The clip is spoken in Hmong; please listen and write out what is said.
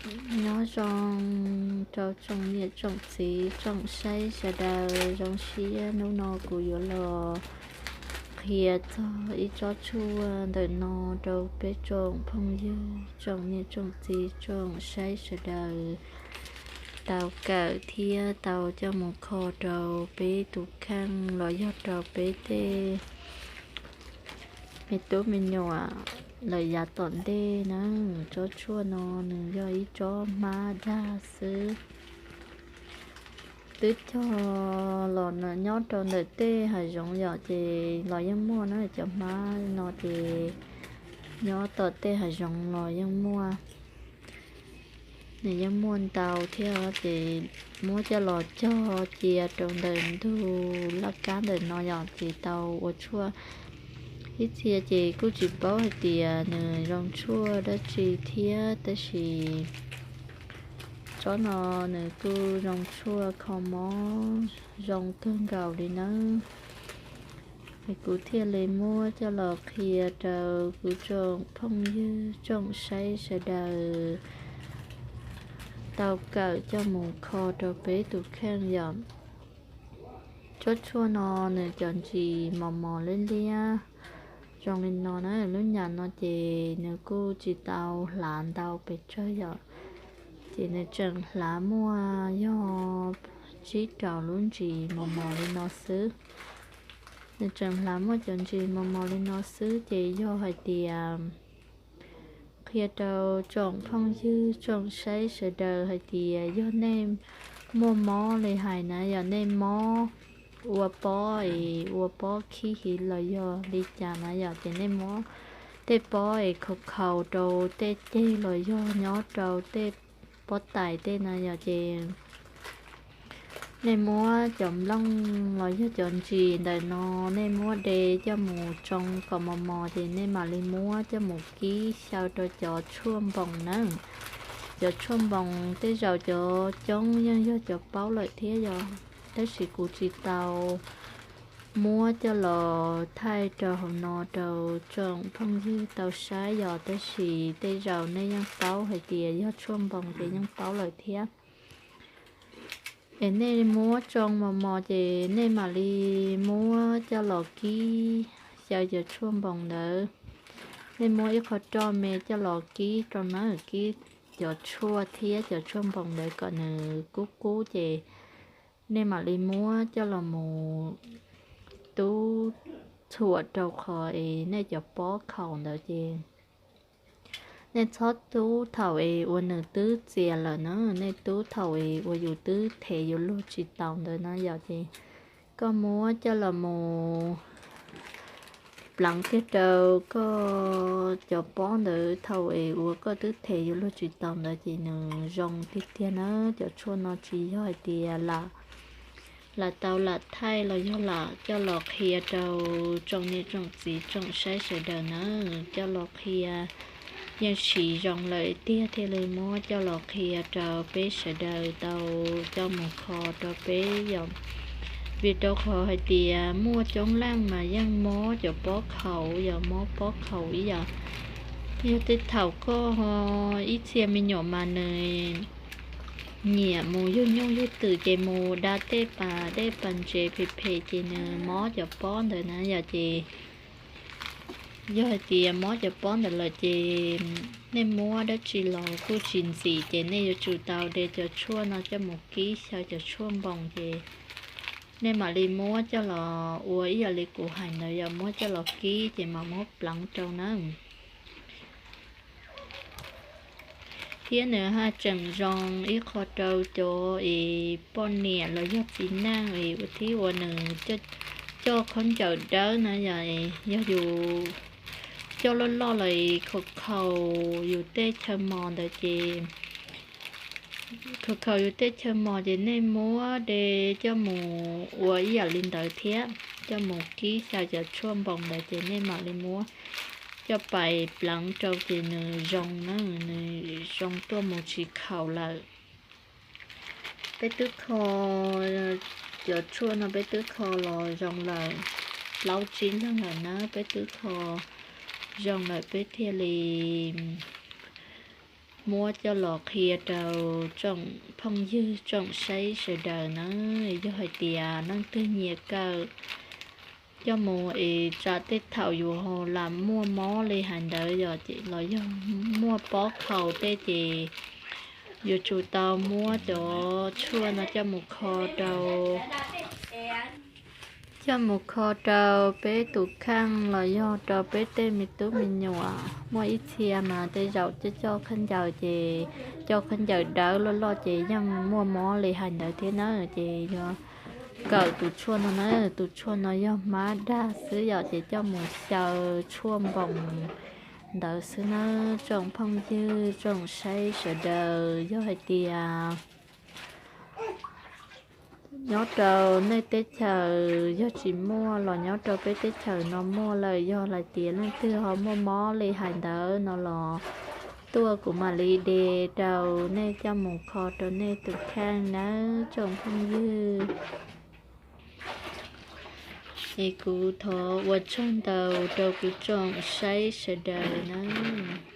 Nyob zoo rau tsoom niam tsoom txiv tsoom saib sawv daws, zoo siab hnub no kuv yuav los qhia txog ib tsob tshuaj ntawm no rau peb tsoom phooj ywg tsoom niam tsoom txiv tsoom saib sawv daws tau kawm thiab tau coj mus kho rau peb tus kheej los yog rau peb tej me tub me nyuam lawm yav tom ntej na. Tsob tshuaj no nws yog ib tsob hmab dag xwb. Twb cog los nyob rau ntawm tej hav zoov yom, ces los yeej muaj na, cov hmab no ces nyob tom tej hav zoov los yeej muaj. Nws yeej muaj ntau thiab ces muab coj los cog cia rau ntawm ntug laj kab ntawm no yom, ces tau ua tshuaj. Ib txhia ces kuj tsis paub hais tias nws zoo tshuaj dab tsi thiab, tab sis tsob no nws kuj zoo tshuaj kho mob zoo kawg nkaus li nawb. Es kuv thiaj li muab coj los qhia rau kuv tsoom phooj ywg tsoom saib sawv daws tau kawm coj mus kho rau peb tus kheej yom. Tsob tshuaj no nws cov ntsis mos mos liab liab zoo li no na, lub nyam no ces nws kuj tsis tau hlav ntau pes tsawg yom, ces nws tseem hlav muaj yog tsib rau lub ntsis mos mos li no xwb. Nws tseem hlav muaj cov ntsis mos mos li no xwb ces yog hais tias qhia rau tsoom phooj ywg tsoom saib sawv daws hais tias yog nej muaj mob li hais na, yog nej mob ua pob es ua pob khib hiv los yog li cas na yom, ces nej muab tej pob es khaus khaus rau tej ceg los yog nyob rau tej pob tais tej na yom, ces nej muab cov nplooj los yog cov ntsis ntawm no, nej muab de coj mus tsoo kom mos mos ces nej mam li muab coj mus kib xyaw rau cov tshuaj npoos na. Cov tshuaj npoos tej zaum cov coob yeej yog cov paub lawm thiab yom, tab sis kuv tsis tau muab coj los thaij rau hauv no rau tsoom phooj ywg tau saib yom, tab sis tej zaum nej yeej paub hais tias yog tshuaj npoos ces yeej paub lawm thiab. Es nej muab tsoo mos mos ces nej mam li muab coj los kib xyaw cov tshuaj npoos ntawd. Nej muab ib qho roj me coj los kib rau na, kib cov tshuaj thiab cov tshuaj npoos ntawd kom nws kub kub ces nej mam li muab coj los mus tub txhuam rau qhov es nej cov pob khaus ntawd ces nej txhob tub thaum es uas nws twb txias lawm na, nej tub thaum es uas yus twb thev yuav luag tsis taus ntawd na yom, ces koj muab coj los mus pleev kiag rau koj cov pob ntawd thaum es uas koj twb thev yuav luag tsis taus ntawd ces nws zoo tiag tiag na. Cov tshuaj no tsis yog hais tias lam tau lam thaij los yog lam coj los qhia rau tsoom niam tsoom txiv tsoom saib sawv daws na, coj los qhia yeej siv zoo lawm tiag thiaj li muab coj los qhia rau peb sawv daws tau coj mus kho rau peb yom. Vim rau qhov hais tias muaj coob leej mas yeej mob cov pob khaus yom, mob pob khaus ib yam. Yog tej thaum koj ib txhia me nyuam mas nws nyiam mus yug nyuj yug twm ces mus da tej pas dej pas ntsev phem phem ces nws mob cov pob ntawd na yom, ces yog hais tias mob cov pob ntawd lawm ces nej muab dab tsi los kuj tsis ntxim ces nej yuav tsum tau de cov tshuaj no coj mus kib xyaw cov tshuaj npoos ces nej mam li muab coj los ua ib yam li kuv hais ntawd yom, muab coj los kib ces mam muab pleev rau na. Thiab nws haj tseem zoo ib qho rau cov es poj niam los yog txiv neej es thiab uas nws coj khaub ncaws dawb na yom, yog yus coj loj loj los es khaus khaus yus tej chaw mos ntawd ces khaus khaus yus tej chaw mos ces nej muab de coj mus ua ib yam li ntawd thiab, coj mus kib xyaw cov tshuaj npoos ntawd ces nej mam li muab coj pais pleev rau ces nws zoo na, nws zoo tuaj mus tsis khaus lawm. Peb twb kho cov tshuaj no peb twb kho los zoo lawm plaub tsib leeg lawm na, peb twb kho zoo lawm peb thiaj li muab coj los qhia rau tsoom phooj ywg tsoom saib sawv daws na. Yog hais tias leej twg nyiam kawm coj mus es tsam tej thaum yus lam muaj mob li hais ntawd yom, los yog muaj pob khaus tej ces yuav tsum tau muab cov tshuaj no coj mus kho rau coj mus kho rau peb tus kheej los yog rau peb tej me tub me nyuam. Muaj ib txhia mas tej zaum coj coj khaub ncaws ces coj khaub ncaws dawb loj loj ces yeej muaj mob li hais ntawd thiab na. Ces yog kawm tus tshuaj no na, tus tshuaj no yog hmab dag xwb yom, ces coj mus xyaw tshuaj npoos ntawd xwb na. Tsoom phooj ywg tsoom saib sawv daws, yog hais tias nyob rau nej teb chaws yog tsis muaj los nyob rau peb teb chaws no muaj lawm, yog hais tias leej twg ho muaj mob li hais ntawd no los tuaj kuv mam li de rau nej coj mus kho rau nej tus kheej nawb tsoom phooj ywg. Es kuv thov ua tsaug ntau rau kuv tsoom saib sawv daws nawb.